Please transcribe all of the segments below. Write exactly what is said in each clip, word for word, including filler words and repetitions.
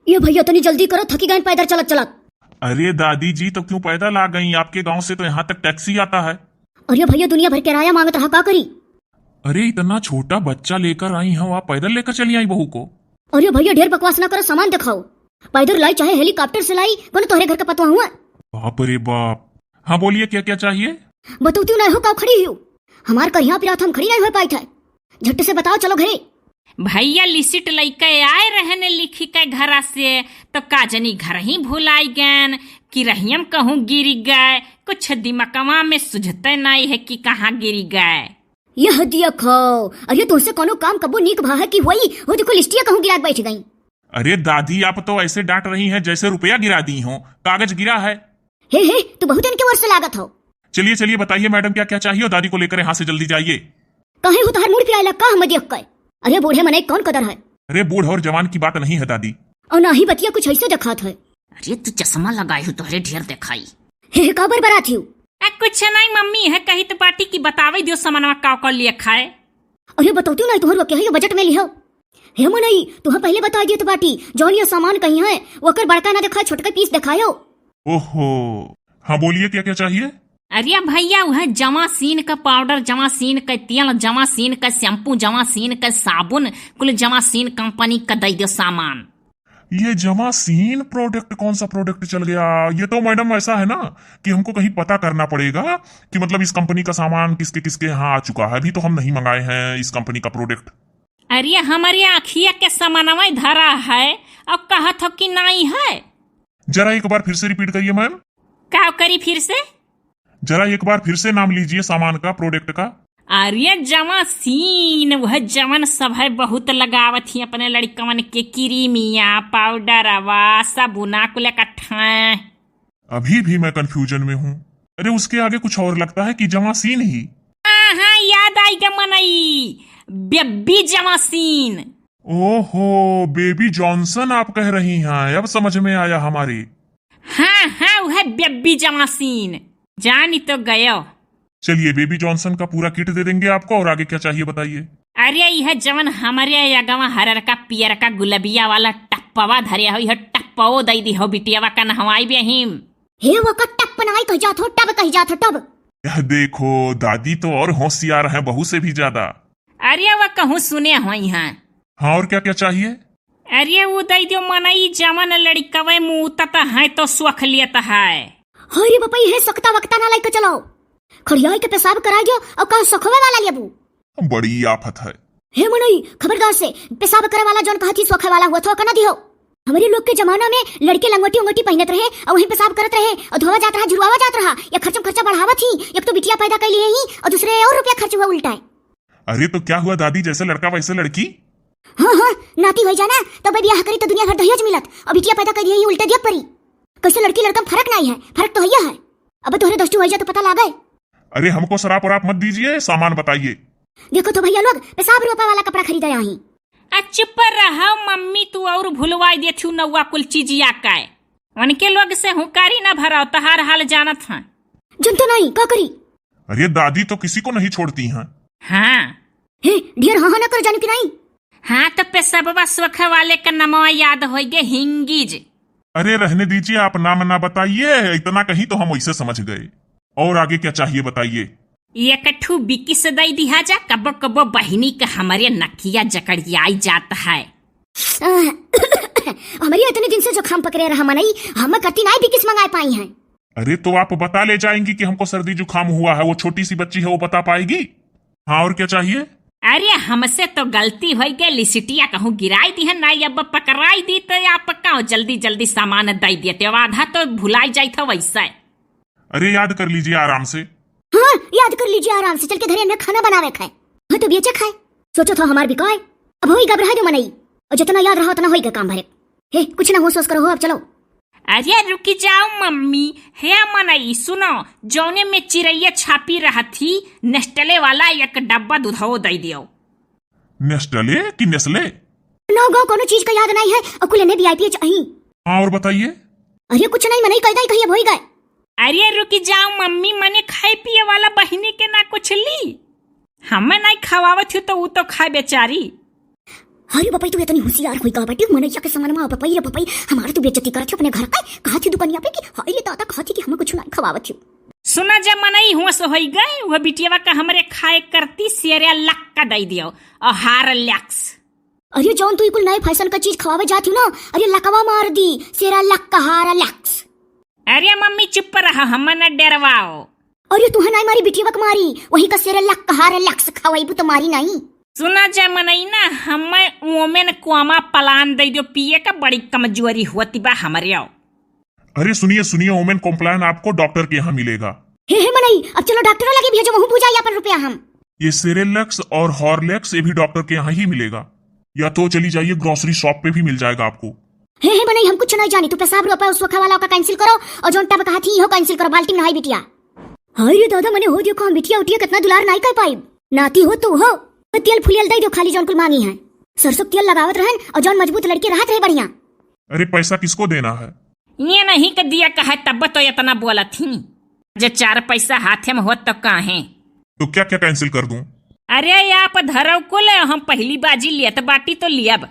ये भैया, तनी जल्दी करो, थकी गए पैदल चलत चलत। अरे दादी जी, तो क्यों पैदल आ गई? आपके गांव से तो यहाँ तक टैक्सी आता है। अरे भैया, दुनिया भर किराया मांगत रहा, का करी? अरे, इतना छोटा बच्चा लेकर आई हो आप, पैदल लेकर चली आई बहू को? अरे भैया, ढेर बकवास ना करो, सामान दिखाओ। पैदल लाई चाहे हेलीकॉप्टर से लाई, कोनो तोहरे घर का पतवा हुआ? बाप रे बाप। हाँ बोलिए, क्या क्या चाहिए? बतौती नहीं हो, का खड़ी हो? हमार करिया पिरात, हम खड़ी नहीं हो पाई थे। झट से बताओ, चलो घरे। भैया लिसिट लइके आए रहने लिखी के घरा से, तो का जनी घर ही भुलाई गएन कि रहियम कहूँ गिरी गए। कुछ दिमकवा में सुझते नहीं है कि कहाँ गिरी गए। यह देखो, अरे तुमसे कोनो काम कबो नीक भा है कि होई? वो देखो लिस्टिया कहूँ गिरा के बैठ गई। अरे दादी, आप तो ऐसे डांट रही हैं जैसे रुपया गिरा दी हो, कागज गिरा है। हे हे, तू बहुत इनके ओर से लागत हो। चलिए चलिए, बताइए मैडम, क्या क्या चाहिए? और दादी को लेकर यहाँ से जल्दी जाइए। काहे हो, तोहर मूड पिराइला का हम देख के? अरे बूढ़े मनई कौन कदर है? अरे बूढ़ और जवान की बात नहीं है दादी। और ना ही बतिया कुछ ऐसे दिखात है। अरे तू चश्मा लगाई हो, तोहरे ढेर दिखाई। हे हे, का बरबरात हो? ए, कुछ नहीं मम्मी, है कही तो बाटी की बतावे दियो सामानवा का का लिए खाए। अरे बतौती नहीं, तोहर के है बजट में लिहो। हे मनई, तुहा पहले बता दिए तो बाटी, जौन ये सामान कहीं है, ओकर बड़का ना दिखाए, छोटका पीस दिखायो। ओहो, हाँ बोलिए, क्या क्या चाहिए? अरे भैया, वह जमासीन का पाउडर, जमासीन का तेल, जमासीन का शैम्पू, जमासीन का साबुन, कुल जमासीन कंपनी का दे दो सामान। ये जमासीन प्रोडक्ट कौन सा प्रोडक्ट चल गया? ये तो मैडम ऐसा है ना कि हमको कहीं पता करना पड़ेगा कि मतलब इस कंपनी का सामान किसके किसके यहाँ आ चुका है। अभी तो हम नहीं मंगाए हैं इस कंपनी का प्रोडक्ट। अरे हमारे आँखिया के सामानवा धरा है और कहत हो कि नहीं है। जरा एक बार फिर से रिपीट करिए मैम। का करी फिर से? जरा एक बार फिर से नाम लीजिए सामान का, प्रोडक्ट का। अरे जमासीन, वह जवन सब है बहुत लगावत ही अपने लड़कवन के, क्रीमिया, पाउडरवा, साबुना, कुल इकट्ठा। अभी भी मैं कन्फ्यूजन में हूँ। अरे उसके आगे कुछ और लगता है कि जमासीन ही। हाँ हाँ, याद आई ग मनई, बेबी जमासीन। ओहो, बेबी जॉनसन आप कह रही हैं, अब समझ में आया हमारे। हाँ हाँ, वह बेबी जमासीन, जानी तो गयो। चलिए, बेबी जॉनसन का पूरा किट दे देंगे आपको, और आगे क्या चाहिए बताइए। अरे यह जवन हमरे अगवा हरर का पियर का गुलबिया वाला टप्पवा धरे हो, यह टप्पवो दे दी हो बिटियावा का नहवाई बेहिम। हे वो का टप्प नाई कह जात हो, टब कह जात हो, टब। यह देखो, दादी तो और होशियार है बहू से भी ज्यादा। अरे वह कहूँ सुने होई हैं। हाँ, और क्या क्या चाहिए? अरे वो दे दियो मनई, जवन लड़कवे मूतत है तो सोख लेत है। अरे बपई, हे सोखता वक्ता ना लेके चलो, खड़ियाई के पेशाब कराई दियो और कहा सोखवे वाला लेबू। बड़ी आफत है। हे मनई, खबरदार से पेशाब करे वाला जौन कहत ही सोखे वाला हुआ थो, कना दिहो। हमरे लोग के जमाना में लड़के लंगोटी उंगोटी पहनत रहे और वहीं पेशाब करत रहे और धोवा जात रहा, झुरवावा जात रहा। या खर्चम खर्चा बढ़ावत ही, एक तो बिटिया पैदा कर लिए ही और दूसरे और रुपया खर्च हुआ उल्टा है। अरे तो क्या हुआ दादी, जैसे लड़का वैसे लड़की। हाँ हाँ, नाती होई जाना, तब बियाह करी तो दुनिया भर दहेज मिलत और बिटिया पैदा कर लिए ही उल्टा दिया परी। कैसे लड़की लड़का में फर्क नहीं है, फर्क तो है है। अब तोहरे दस टू होई जा तो पता लागे। अरे हमको शराब वराब मत दीजिए, सामान बताइए। देखो तो भैया लोग, पेशाब रोपा वाला कपड़ा खरीदा आई। आ चुप रहो मम्मी, तू और भुलवाई देथू नौवा कुल चीजिया का। उनके लोग से हुकारी ना भराओ, तहार हाल जानत हैं। जनते नहीं, का करी? अरे दादी तो किसी को नहीं छोड़ती हैं। हाँ। हे, ढेर हाँ हाँ ना कर, जानी कि नहीं? हाँ, तो पेशबवा सोखे वाले का नमवा याद होई गे, हिंगीज। अरे रहने दीजिए, आप नाम ना बताइए, इतना कहीं तो हम वैसे समझ गए। और आगे क्या चाहिए बताइए। एक ठू बिकिस दई दिहा जा, कबो कबो बहिनी के हमरे नकिया जकड़ियाई जात है। आह, हमरे इतने दिन से जुकाम पकड़े रहा मनई, हम कति नाई बिकिस मंगाए पाई हैं। अरे तो आप बता ले जाएंगी कि हमको सर्दी जुकाम हुआ है, वो छोटी सी बच्ची है, वो बता पाएगी। हाँ, और क्या चाहिए? अरे हमसे तो गलती होई गई, लिसिटिया कहूँ गिराई दी है, नाई अब पकड़ाई दी तो आप कहूँ जल्दी जल्दी सामान दई देते हो, आधा तो भुलाई जाई था वैसे। अरे याद कर लीजिए आराम से। हाँ, याद कर लीजिए आराम से, चल के घरे ना खाना बनावे खाए। हाँ, तो बेचे खाए। सोचो था हमार बिकाए। अब होई गब रहा दो मनई। और जितना याद रहा उतना होई गा काम भरे। हे, कुछ ना होश होश करो हो, अब चलो। अरे रुकी जाओ मम्मी, हे मनई सुनो, जौने में चिरैया छापी रहत ही, नेस्टले वाला एक डब्बा दूधो दई दियो। नेस्टले कि नेस्ले? नौ गाँव कोनो चीज का याद नहीं है, और कुल इन्हें वीआईपी चाहिए। हाँ, और बताइए। अरे कुछ नहीं, मनई कैदा ही कहिए भोई गए। अरे रुकी जाओ मम्मी, मने खाए पिए वाला बहिनी के ना कुछ ली, हमें नहीं खवावत हूँ तो ऊ तो खाए बेचारी। अरे बपई, तू इतनी होशियार होई का बाटी? मनैया के समन में बपई रे बपई, हमार तू बेइज्जती करत हो अपने घर का। कहा थी दुकानिया पे कि हाय रे दादा, कहा थी कि हमें कुछ नहीं खवावत हो। सुना जा मनई, हुआ से होई गए, वह बिटियावा का हमरे खाए करती सेरा लक्का दई दियो और हार लक्स। अरे जौन तू ई कुल नए फैशन का चीज खवावे जात हो ना, अरे लकवा मार दी, सेरा लक्का हार लक्स। अरे मम्मी चुप रहा, हमें न डरवाओ। अरे तुहे नाई मारी, बिटियावा के मारी, वही का सेरा लक्का हार लक्स खवाईबू तो मारी नाई। सुना जा मनई ना, हमें ओमेन कोमा प्लान दे दो पिए का, बड़ी कमजोरी होती बा हमरे। अरे सुनिए, सुनिए, ओमेन कॉम्प्लान आपको डॉक्टर के यहाँ मिलेगा। हे, हे मनई, अब चलो डॉक्टर लगे भेजो, वहू बुझाई अपन रुपया हम। ये सेरेलैक्स और हॉर्लिक्स, ये भी डॉक्टर के यहाँ ही मिलेगा, या तो चली जाइए, ग्रोसरी शॉप पे भी मिल जाएगा आपको। हे, हे मनई, हम कुछ नहीं जानी, तू पेशाब रोपा उस वखा वाला का कैंसिल करो, और जौन टब कहा थी, इहो कैंसिल करो, बाल्टी में नहाई बिटिया। हाय रे दादा, मने हो देखो, हम बिटिया उटिया कितना दुलार नहीं कर पाई। नाती हो तू हो, तेल फुलियल दे दो खाली, जौन कुल मांगी है। सरसों के तेल लगावत रहन, और जौन मजबूत लड़की रहत रहे बढ़िया। अरे पैसा किसको देना है? ये नहीं के दिया कहे तब तो इतना बोलत ही। जे चार पैसा हाथे में होत तो काहे? तो क्या क्या कैंसिल कर दूं? अरे आप धरव कुल, हम पहली बाजी लियत बाटी तो लियब।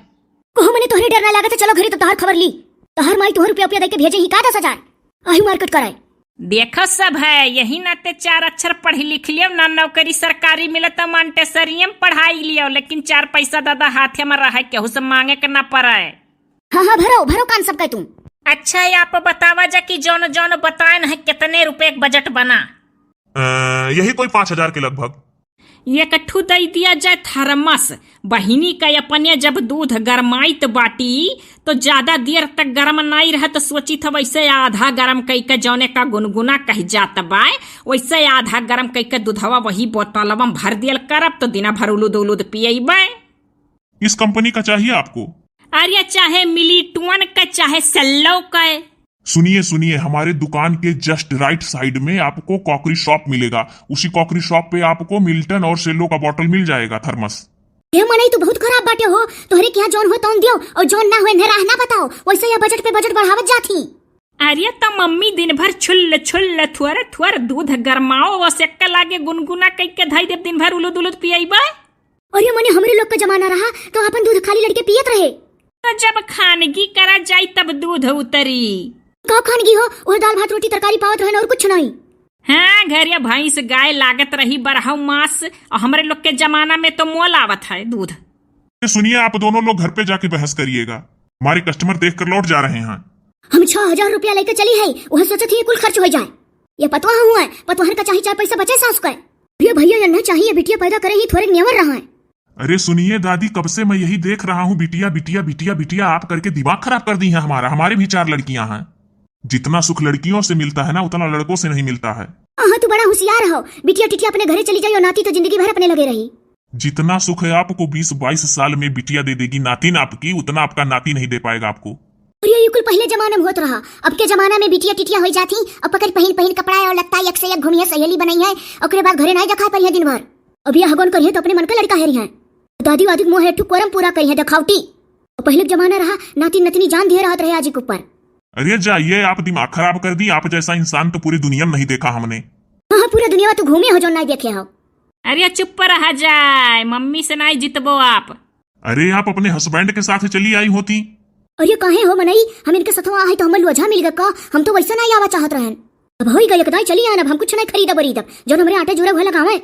कहो मने तोहरे डर ना लागत है, चलो घरे तो तोहर खबर ली। तोहर माई तोहर रुपया रुपया दे के भेजे ही का दस हजार? आही मार्केट कराए। देखो सब है, यही नाते चार अक्षर पढ़ी लिख लियो ना, नौकरी सरकारी मिले तो मांटेसरियम पढ़ाई लियो, लेकिन चार पैसा दादा हाथे में रहे, केहू से मांगे के ना पड़े। हाँ, हाँ, भरो, भरो कान सबके तुम। अच्छा, ये आप बतावा जा कि जौन, जौन बताएन है, कितने रुपए के बजट बना? अ, यही कोई पाँच हजार के लगभग। एक ठू दई दिया जाए थर्मस। बहिनी का अपने जब दूध गरमाइत बाटी, तो ज्यादा देर तक गरम नाई रहे, तो सोची था वैसे आधा गरम कई के जौने का गुनगुना कह जात बाय, वैसे आधा गरम कई के दूधवा वही बोतलवा में भर दियल करब, तो दिना भर उलूद उलूद पियबे। इस कंपनी का चाहिए आपको? अरे चाहे मिलिटवन का, चाहे सेल्लो का। सुनिए, सुनिए, हमारे दुकान के just right side में आपको कॉकरी शॉप मिलेगा। उसी कॉकरी शॉप पे आपको मिल्टन और सेल्लो का बॉटल मिल जाएगा, थर्मस। हे मनई, तू बहुत खराब बाटे हो। तोहरे के यहाँ जौन हो तौन दियो और जौन ना हो इन्हें राह ना बताओ। वैसे यह बजट पे बजट बढ़ावत जात ही। अरे तो मम्मी दिन भर छुल्ल छुल्ल थुअर थुअर दूध गरमाओ, वो सेक्का लागे गुनगुना कई के धई देब, दिन भर उलूद उलूद पियबे। अरे मने हमरे लोग का जमाना रहा तो अपन दूध खाली लड़के पियत रहे। तो जब खानगी करा जाई तब दूध उतरी। का खानगी हो? वह दाल भात रोटी तरकारी पावत रहन और कुछ नहीं। हाँ, घरे भैंस गाय लागत रही बरहौ मास, और हमरे लोग के जमाना में तो मोल आवत है दूध। ये सुनिए, आप दोनों लोग घर पे जाके बहस करिएगा, हमारे कस्टमर देख कर लौट जा रहे हैं। हम छह हजार रुपया लेके चली है, वह सोचत ही कुल खर्च हो जाए। ये पतवाह हुआ है, पतवाहन का चाही चार पैसा बचे सास का। ये भैया, ये ना चाहिए, बिटिया पैदा करे ही थोड़े नियमर रहा है। अरे सुनिए दादी, कब से मैं यही देख रहा हूँ, बिटिया, बिटिया, बिटिया, बिटिया, आप करके दिमाग खराब कर दी है हमारा। हमारे भी चार लड़कियां हैं। जितना सुख लड़कियों से मिलता है ना, उतना लड़कों से नहीं मिलता है। हाँ, तू बड़ा होशियार हो, बिटिया टिटिया अपने घरे चली जाई और नाती तो जिंदगी भर अपने लगे रही। जितना सुख है आपको बीस बाईस साल में बिटिया दे देगी नातिन आपकी, उतना आपका नाती नहीं दे पाएगा आपको। अरे, ये कुल पहले जमाने में होत रहा, अब के जमाना में बिटिया टिटिया होई जात ही, अब पकड़ पहिन पहिन कपड़ा और लत्ता एक से एक घूमिए, सहेली बनाई है, ओकरे बाद घरे नहीं देखाई पड़ी है दिन भर। अब ये हगोन करिए तो अपने मन का लड़का हेरी है। दादी वादी मोह है, ठुक कोरम पूरा करी है, देखावटी। और पहले के जमाना रहा, नाती नतनी जान दिए रहत रहे आजी के ऊपर। अरे जाइए, आप दिमाग खराब कर दी, आप जैसा इंसान तो पूरी दुनिया में नहीं देखा हमने। हाँ, हाँ, पूरा दुनिया में तू घूमे हो जो नहीं देखे हो। अरे चुप रहा जाए, मम्मी से नहीं जितबो आप। अरे आप अपने हस्बैंड के साथ चली आई होती। अरे काहे हो मनई, हम इनके सथवा आहे तो हमर लोझा मिल गया का? हम तो वैसा नहीं आवा चाहत रहन। अब होई गई, एकदम चली आन, अब हम कुछ नहीं खरीदब बरीदब, जौन हमरे आटे जुड़े हुए लगावे।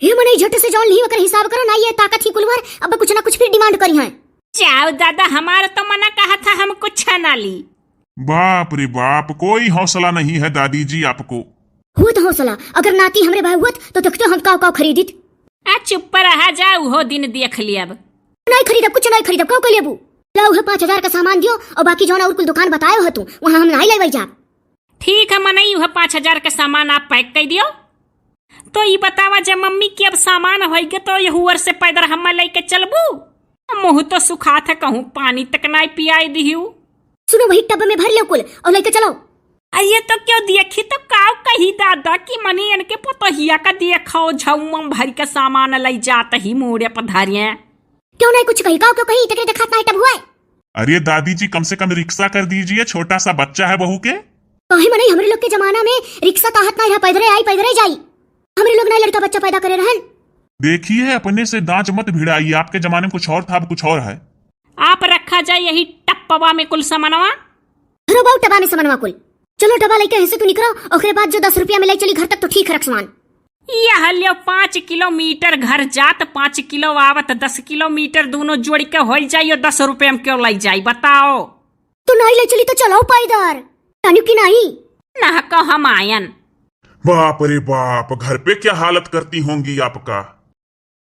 हे मनई, झट से जौन ली ओकर हिसाब करो ना, ये ताकत ही कुलवर, अब कुछ ना कुछ फिर डिमांड करी हैं। जाओ दादा, हमारा तो मना कहा था, हम कुछ ना ली। बाप रे बाप, कोई हौसला नहीं है दादी जी आपको। हुत हौसला, अगर नाती हमरे भाई हुत तो देखते हम काव काव खरीदित। आ चुप रहा जा, उहो दिन देख लियब। नहीं खरीदब, कुछ नहीं खरीदब, काव कर लेबू? लाओ है पाँच हजार का सामान दियो और बाकी जौन और कुल दुकान बतायो है तू, वहाँ हम नहीं लेवल जाब। ठीक है मनई, उहे पाँच हजार के सामान आप पैक कर दियो। तो ई बतावा, जब मम्मी के अब सामान होइगे तो यहू ओर से पैदल हम्मा लेके चलबू? मुँह तो सुखात है, कहूँ पानी तक नाई पियाई दिहू। सुनो, वही टब में भर लो कुल और लेके चलो। अरे तो क्यों देखी तो काव कही दादा कि मनी इनके पतोहिया का देखो, झौमम भर के सामान लई जात ही मूड़े पर धरिए। क्यों नहीं कुछ कही, काव क्यों कही, तकरे देखात नहीं टब हुआ है। अरे दादी जी, कम से कम रिक्शा कर दीजिए, छोटा सा बच्चा है बहू के। काहे मनई, हमरे लोग के जमाना में रिक्शा कहत ना रहा, पैदरे आई, पैदरे जाई। हमरे लोग ना लड़का बच्चा पैदा करे रहन। देखिए, अपने से दांच मत भिड़ाइए, आपके जमाने में कुछ और था, अब कुछ और है। आप रखा जाए यही टप्पवा में कुल समनवा। धरो बाऊ टबा में समनवा कुल। चलो डबा लइके हिंसे तू निकरो, ओकरे बाद जो दस रुपया में लइ चली घर तक तो ठीक है रख सामान। यह ल्यो, पाँच किलोमीटर घर जात, पाँच किलो आवत, दस किलोमीटर दोनों जोड़ के होइ जाइयो, दस रुपये में क्यों लइ जाई बताओ? तो नहीं लइ चली तो चलो पैदल, तानू की नहीं? ना को हम आयन। बाप रे बाप, घर पे क्या हालत करती होंगी आपका।